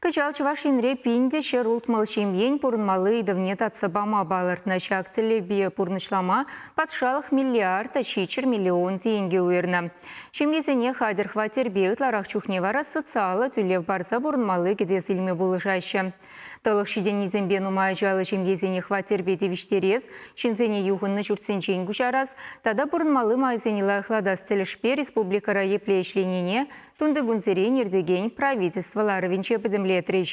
Кӑҫал Чӑваш Енре 1160 ҫемьен пурӑнмалли ыйтӑвне татса пама палӑртнӑ. Ҫак тӗллевпе пурнӑҫлама патшалӑх миллиард та 700 миллион тенкӗ уйӑрнӑ. Ҫемьесене хатӗр хваттерпе ытларах чухне вара социаллӑ тӳлев парса пурӑнмалли кӗтес илме пулӑшаҫҫӗ. Тӑлӑх ҫитӗннисемпе нумай ачаллӑ ҫемьесене хваттерпе тивӗҫтерес, ҫынсене юхӑннӑ ҫуртсенчен куҫарас тата пурӑнмалли майсене лайӑхлатас тӗлӗшпе республикӑра епле ӗҫленине тунтикунсерен иртекен правительство ларӑвӗнче пӗтӗмлетрӗҫ.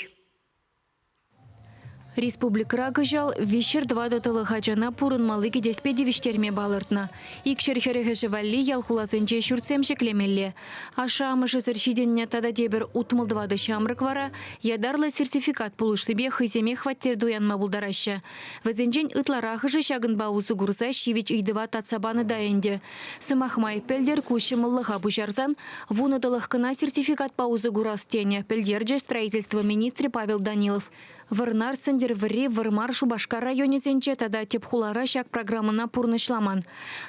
Республикӑра кӑҫал 304 тӑлӑх ачана пурӑнмалли кӗтеспе тивӗҫтерме палӑртнӑ. Икҫӗр хӗрӗхӗшӗ валли ял-хуласенче ҫуртсем ҫӗклемелле. Ашшӗ-амӑшӗсӗр ҫитӗннӗ тата тепӗр 64 ҫамрӑк вара ятарлӑ сертификат пулӑшнипе хӑйсемех хваттер туянма пултараҫҫӗ. Вӗсенчен ытларахӑшӗ ҫакӑнпа усӑ курса ҫивӗч ыйтӑва татса панӑ та ӗнтӗ. Сӑмах май, пӗлтӗр ку ҫӑмӑллӑха пуҫарсан вунӑ тӑлӑх кӑна сертификатпа усӑ курас тенӗ, пӗлтерчӗ строительство министрӗ Павел Данилов. Вӑрнар, Сӗнтӗрвӑрри, Вӑрмар, Шупашкар районӗсенче тата тӗп хулара ҫак программӑна пурнӑҫламан.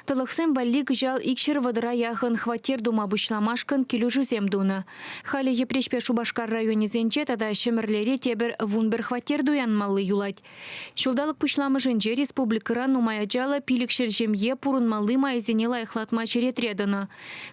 Тӑлӑхсем валли кӑҫал икҫӗр вӑтӑра яхӑн хваттер тума пуҫламашкӑн килӗшӳсем тунӑ. Халӗ Йӗпреҫпе Шупашкар районӗсенче тата Ҫӗмӗрлере тепӗр 11 хваттер туянмалли юлать. Ҫулталӑк пуҫламӑшӗнче республикӑра нумай ачаллӑ 500 ҫемье пурӑнмалли майӗсене лайӑхлатма черетре тӑнӑ.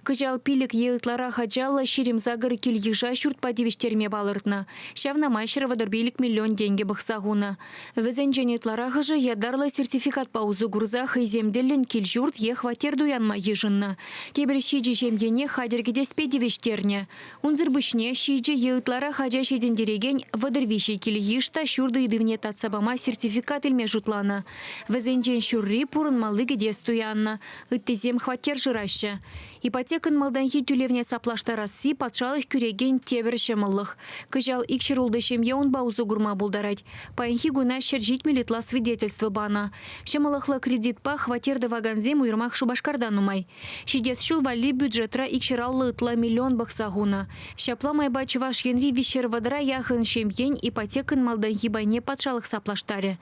Кӑҫал пилӗк е ытларах ачаллӑ 28 кил-йыша ҫуртпа тивӗҫтерме палӑртнӑ. Ҫавна май 135 миллион тенкӗ пӑхса хунӑ. Вӗсенчен ытларахӑшӗ ятарлӑ сертификатпа усӑ курса хӑйсем тӗллӗн кил-ҫурт е хваттер туянма йышӑннӑ. Тепӗр ҫичӗ ҫемьене хатӗр кӗтеспе тивӗҫтернӗ. Унсӑр пуҫне ҫичӗ е ытларах ача ҫитӗнтерекен 33 кил-йыш та ҫурт ыйтӑвне татса пама сертификат илме шутланӑ. Вӗсенчен ҫурри пурӑнмалли кӗтес туяннӑ, ыттисем хваттер шыраҫҫӗ. Ипотекӑн малтанхи тӳлевне саплаштарасси патшалӑх кӳрекен тепӗр ҫӑмӑллӑх. Кӑҫал 206 ҫемье унпа усӑ курма пултарать. Паянхи куна 170 ытла свидетельство панӑ. Ҫӑмӑллӑхлӑ кредитпа хваттер тӑвакансем уйрӑмах Шупашкарта нумай. Ҫитес ҫул валли бюджетра 250 ытла миллион пӑхса хунӑ. Ҫапла майпа Чӑваш Енри виҫҫӗр вӑтӑра яхӑн ҫемьен ипотекӑн малтанхи пайне патшалӑх саплаштарӗ.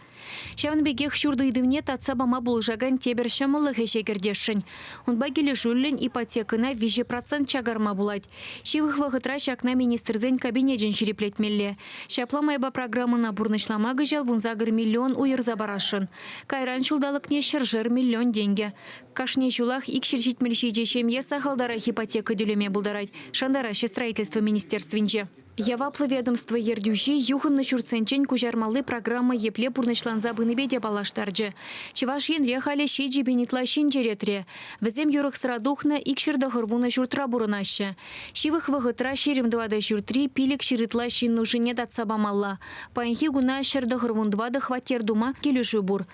Ҫавӑн пекех ҫурт ыйтӑвне татса пама пулӑшакан тепӗр ҫӑмӑллӑх ӗҫе кӗртесшӗн. Унпа килӗшӳллӗн ипотекӑна 3% чакарма пулать. Ҫывӑх вӑхӑтра ҫакна Министрсен Кабинечӗн ҫирӗплетмелле. Ҫапла майпа программӑна пурнӑҫлама кӑҫал 18 миллион уйӑрса парасшӑн. Кайран ҫулталӑкне ҫӗршер миллион тенкӗ. Кашни ҫулах 277 ҫемье сахалтарах ипотека тӳлеме пултарать, шантараҫҫӗ строительство министерствинче. Яваплӑ ведомство ертӳҫи юхӑннӑ ҫуртсенчен куҫармалли программа епле пурнӑҫланса пынипе те паллаштарчӗ. Чӑваш Енре халӗ 7000 ытла ҫын черетре. Вӗсем юрӑхсӑра тухнӑ 290 ҫуртра пурӑнаҫҫӗ. Ҫывӑх вӑхӑтра 24 ҫуртри 500 ытла ҫын нушине татса памалла. Паянхи куна 194 хваттер тума килӗшӳ пур.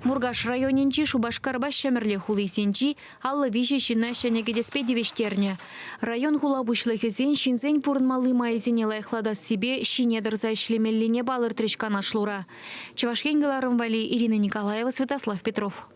Муркаш районӗнчи Шупашкарпа Ҫӗмӗрле хулисенчи 53 ҫынна ҫӗнӗ кӗтеспе тивӗҫтернӗ. Район-хула пуҫлӑхӗсен ҫынсен пурӑнмалли майӗсене лайӑхлатассипе ҫине тӑрса ӗҫлемеллине палӑртрӗҫ канашлура. Чӑваш Ен кӑларӑм валли Ирина Николаева, Святослав Петров.